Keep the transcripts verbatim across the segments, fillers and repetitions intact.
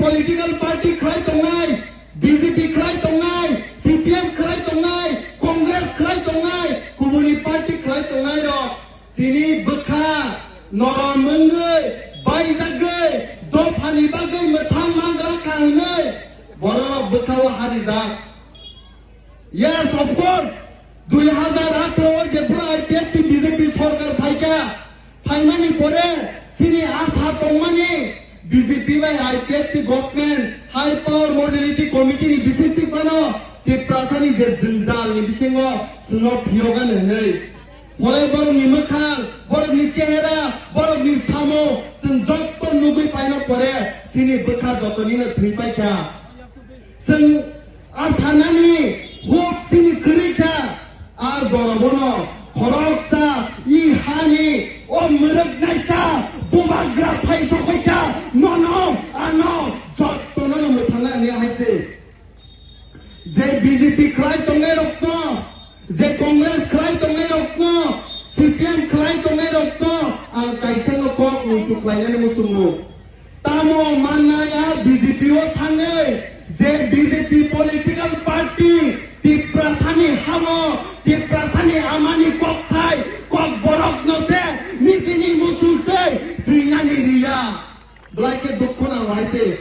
political party khlai tongnai, B J P khlai tongnai, C P M khlai tongnai, Congress khlai tongnai, kubuni party khlai tongnai rok tini bwkha norom wngwi, baijagwi, dophani bagwi mwthang mangra kha hwnwi bororok bwkhao harijak. Yes, of course, dui hazar atharo o jephuru I P F T B J P sorkar phaikha, phaimani pore chini asa tongmani B J P bai I P F T government High Power Modality Committee ni bisingtwi phano Tiprasani je jwngjal ni bisingo chwngno phiyogani hwnwi. Pore borokni mwkhang, borokni chehera, borokni samo chwng jotto nugwi paina pore chini bwkha jotonino thwi paikha. Chwng a sanani huk chini kwrwi kha, a jora bono khoroksa i hani o mwrwk naisa bubagra phai sokoi kha, nono ano jottono no mwthangna hwnwi hai se. Je B J P khlai tongnai rokno, je Congress khlai tongnai rokno, C P M khlai tongnai rokno ang kaisa no kok muitu khlainani muchungo. Tamo mannai a B J P o thangwi je B J P political party Tiprasani habo, Tiprasani amani kokthai, kokborokno se nijini muchungtwi swinani riya. Belai khe dukhu nang hai se.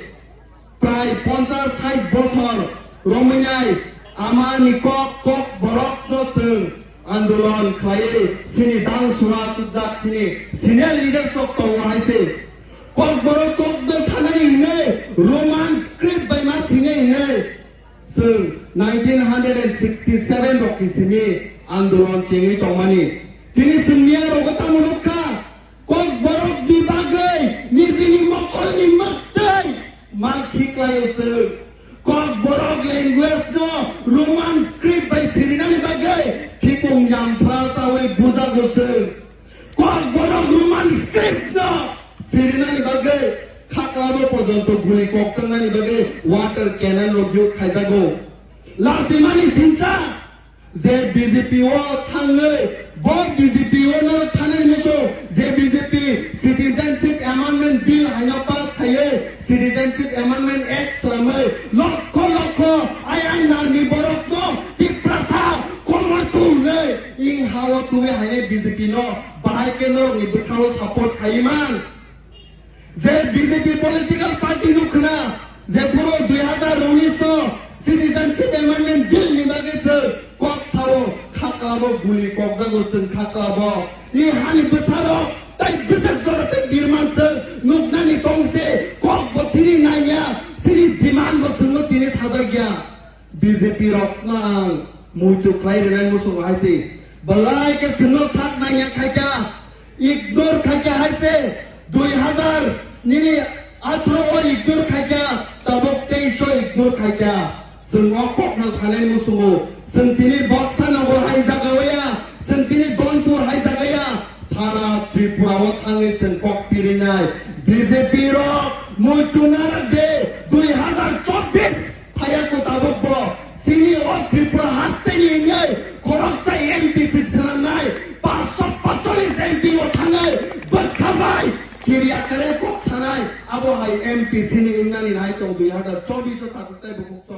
Prai ponchas sait bosor romwinai amani kok kokborokno chwng andolon khlaiwi chini dang suha tubjak chini senior leaders rok tongo hai se. Kokborok kokno sanani hwnwi Roman script bai ma sini hwnwi chwng nineteen sixty-seven rok ni simi andolon chengwi tongmani. Tini chwng miya rogo tamo nukha, kokborok ni bagwi nijini mokolni mwktwi ma khiklaio chwng. Kokborok language no Roman script bai sirinani bagwi khikung yamphra chawi bujago chwng. Kokborok Roman script no sirinani bagwi khaklabo porjonto guli koktangnani bagwi water cannon rok use khaijago. Lasimani sincha je B J P o thangwi bo B J P o no thanani muchung je B J P Citizenship Amendment Bill haino pass khaiwi Citizenship Amendment Act swnamwi lokho lokho ayang narni borokno Tiprasa komor tu hwnwi ing hao tuwi haino B J P no bahai khe norokni bwkhao support khaiwi man. Je B J P political party nukhna je phuru dui hazar unis o Citizenship Amendment Bill ni bagwi se kok sao khaklabo guli kokjago chwng khaklabo. I hani bwsarok tai bwswk jora tei birman se nuknani tongse kok bo sini nangya sini demand bo chwngno tini sajakya. B J P rokno ang muitu khlai rwnai muchungo hai se. Belai khe chwngno sak nangya khaikha, ignore khaikha hai se. Dui hazar nini atharo o ignore khaikha, tabuk teis o ignore khaikha. Chwng o kokno sanai muchungo. Chwng tini Boksa Nagar hai jaga o ya, chwng tini Donpur hai jaga ya. Sara Tripura o thangwi chwng kok pirinai. B J P rok muitu narak de dui hazar chobbish. Phaiya ko tabuk bo chini o Tripura hasteni wngwi khoroksa M P seat swnamnai, paanch sho patchollis M P o thangwi bwkha bai kiriya kare kok sanai, abo hai M P sini wngnani nai tong dui hazar chobbish o tabuk tei bukhuk.